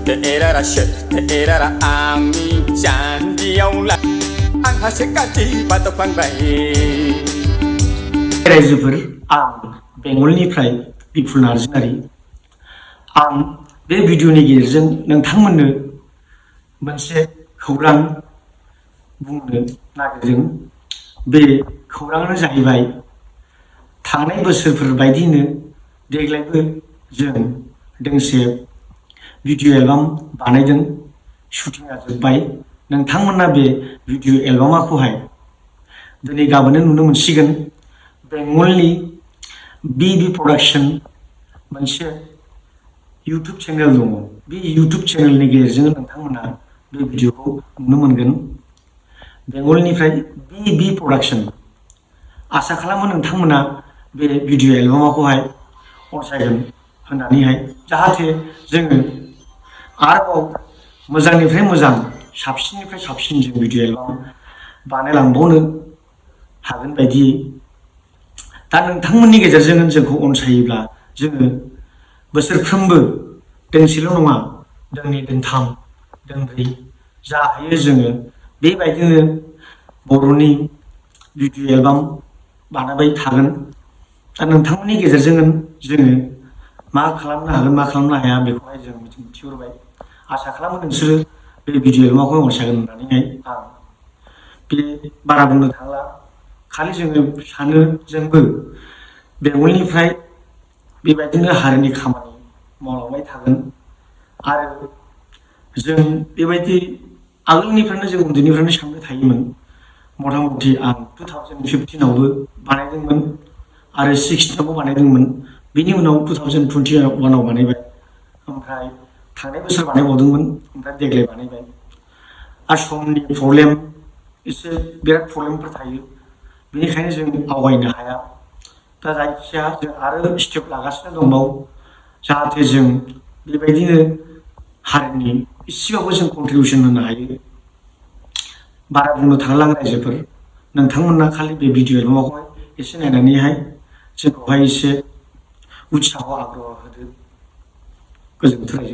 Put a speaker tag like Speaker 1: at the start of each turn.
Speaker 1: 에라라 에라라 आंनि 잔디याव ला आंहा सेकाथि बादक फांबाय
Speaker 2: रायजोफोर आं बेंगलनिफ्राय बिपुल नार्जारि आं बे भिडिअनि गेजेरजों नोंथांमोननो मोनसे खौरां बुंनो नागिरदों। बे खौराङानो जाहैबाय थांनाय बोसोरफोर बायदिनो देग्लायबो जों दोंसे भिडिअ एलबाम बानायदों। शुटिंआ जोब्बाय। नोंथांमोना बे भिडिअ एलबामखौहाय दिनै गाबोननो नुनो मोनसिगोन। बेंगलनि बिबि प्रडाक्शन मोनसे इउटुब चेनेल दङ। बे इउटुब चेनेलनि गेजेरजों नोंथांमोना बे भिडिअखौ नुनो मोनगोन। बेंगलनिफ्राय बिबि प्रडाक्शन। आसा खालामो नोंथांमोना बे भिडिअ एलबामखौहाय अनसायगोन होननानैहाय, जाहाथे जोङो आरोबाव मोजांनिफ्राय मोजां साबसिननिफ्राय साबसिन जों भिडिअ एलबाम बानायलांबावनो हागोन बायदियै। दा नोंथांमोननि गेजेरजों जोंखौ अनसायोब्ला जोङो बोसोरफ्रोमबो दोंसेल' नङा, दोंनै दोंथाम दोंब्रै जा हायो जोङो बेबायदिनो बर'नि भिडिअ एलबाम बानायबाय थागोन। दा नोंथांमोननि गेजेरजों जोङो मा खालामनो हागोन मा खालामनो हाया बेखौहाय जों मिथिहरबाय। आसा खालामो नोंसोरो बे भिडिअ एलबामखौ अनसायगोन होननानैहाय आं बे बारा बुंनो थांला। खालि जोङो सानो जोंबो बेंगलनिफ्राय बेबायदिनो हारिनि खामानि मावलांबाय थागोन। आरो जों बेबायदि आगोलनिफ्रायनो जों उन्दैनिफ्रायनो सानबाय थायोमोन। मथा मथि आं 2015आवबो बानायदोंमोन आरो 16आवबो बानायदोंमोन। बेनि उनाव 2021आव बानायबाय। ओमफ्राय थांनाय बोसोर बानायबावदोंमोन। ओमफ्राय देग्लाय बानायबाय। आरो समनि प्रब्लेम, एसे बिराद प्रब्लेमफोर थायो। बेनिखायनो जों आवगायनो हाया। दा जायखिया जों आरो स्टेप लागासिनो दंबावो, जाहाथे जों बेबायदिनो हारिनि एसेबाबो जों कन्ट्रिबिउसन होनो हायो। बारा बुंनो थांला रायजोफोर, नोंथांमोना खालि बे भिडिअ एलबामखौहाय एसे नायनानैहाय जोंखौहाय एसे उत्साह आग्रह होदो। गोजोनथों रायजो।